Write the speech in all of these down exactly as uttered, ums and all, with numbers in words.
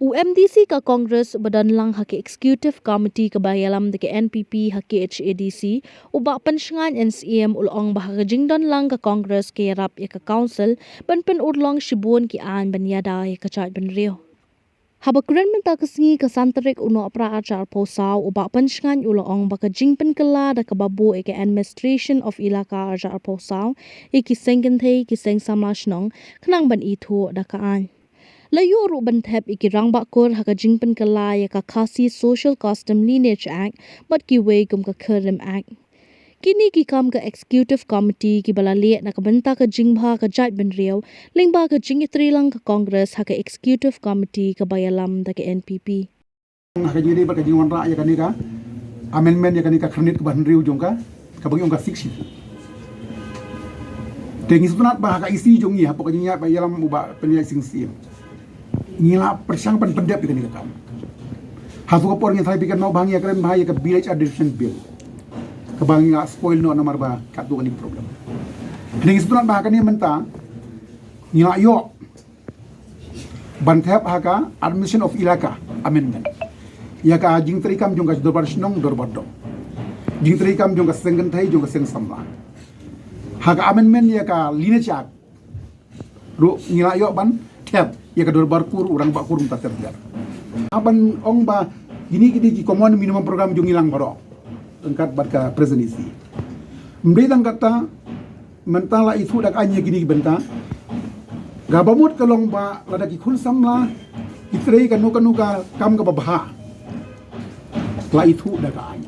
U MDC ka Congress uba don lang ha ka Executive Committee kaba ïalam da ka NPP ha KHADC, u Bah Penshngaiñ N Syiem, u la ong ba ha ka jingdon lang ka Congress ka ïarap ïa ka Council ban pynurlong shibun ki aiñ ban ïada ïa ka jaitbynriew. Haba kren mynta ka sngi ka san tarik u Nohprah arhajar arphew saw, u Bah Penshngaiñ u la ong ba ka jingpynkylla da kaba buh ïa ka Administration of Elaka arhajar arphew saw ïa ki seng kynthei, ki seng samla shnong, khnang ban ithuh da ka aiñ. La ïoh ruh ban thep ïa ki rangbah kur ha ka jingpynkylla ïa ka Khasi Social Custom Lineage Act bad kiwei kum ka Khyrrim Act. Kine ki kam ka Executive Committee kiba la leh na ka bynta ka jingbha ka jaitbynriew, lyngba ka jingïatreilang ka Congress ha ka Executive Committee kaba ïalam da ka NPP. Ha ka jingïadei bad ka jingwanrah ïa kane ka amendment ïa kane ka khyrnit kaba hynriew jong ka, kaba ngi ong ka Sixth Schedule. Te ngi sngewtynnat ba ha ka EC jong ngi, hapoh ka jingïaid ba ïalam u Bah Penshngaiñ Sing Syiem, ngi la pyrshang ban pyndep ïa kane ka kam. Ha tu ka por ngi tharai phi kynmaw ba ngi ïakren bha ïa ka Village Administration Bill, kaba ngi la spoil noh namar ba katto katne problem. Te ngi sngewtynnat ba ha kane mynta ngi la ïoh ban thep ha ka Administration of Elaka Amendment, ïa ka jingtrei kam jong ka dorbar shnong, dorbar dong, jingtrei kam jong ka seng kynthei, jong ka seng samla. Ha ka amendment ïa ka Lineage Act ruh ngi la ïoh ban thep ïa ka dorbar kur, u rangbah kur, mynta ter ter. Ha ban ong ba kine kine ki common minimum program jong ngi lang baroh ryngkat bad ka present EC. Ym dei tang katta, mynta la ithuh da ka aiñ ïa kine ki bynta. Kaba mut ka long ba lada ki khun samla ki trei kano kano ka kam kaba bha, la ithuh da ka aiñ.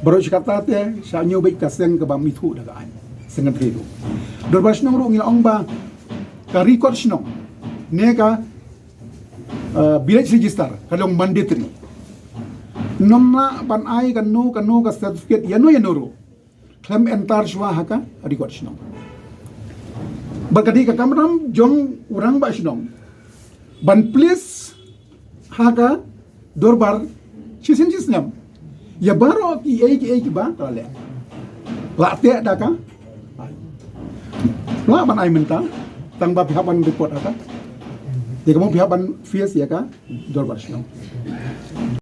Baroh shi katta te sha ñiew beit ka seng kaba ym ithuh da ka aiñ, seng kynthei ruh. Dorbar shnong ruh ngi la ong ba ka record shnong ne ka, uh, village register ka long mandatory. Ym lah ban ai kano kano ka certificate ïano ïano ruh khlem entar shuwa ha ka record shnong. Bad ka dei ka kamram jong u rangbah shnong ban place ha ka dorbar shisien shisnem ïa baroh kiei kiei kiba ka la leh. La teh da ka, la ban ai mynta, tang ba phi hap ban report ha ka, ïa ka mo phi hap ban face ïa ka dorbar shnong.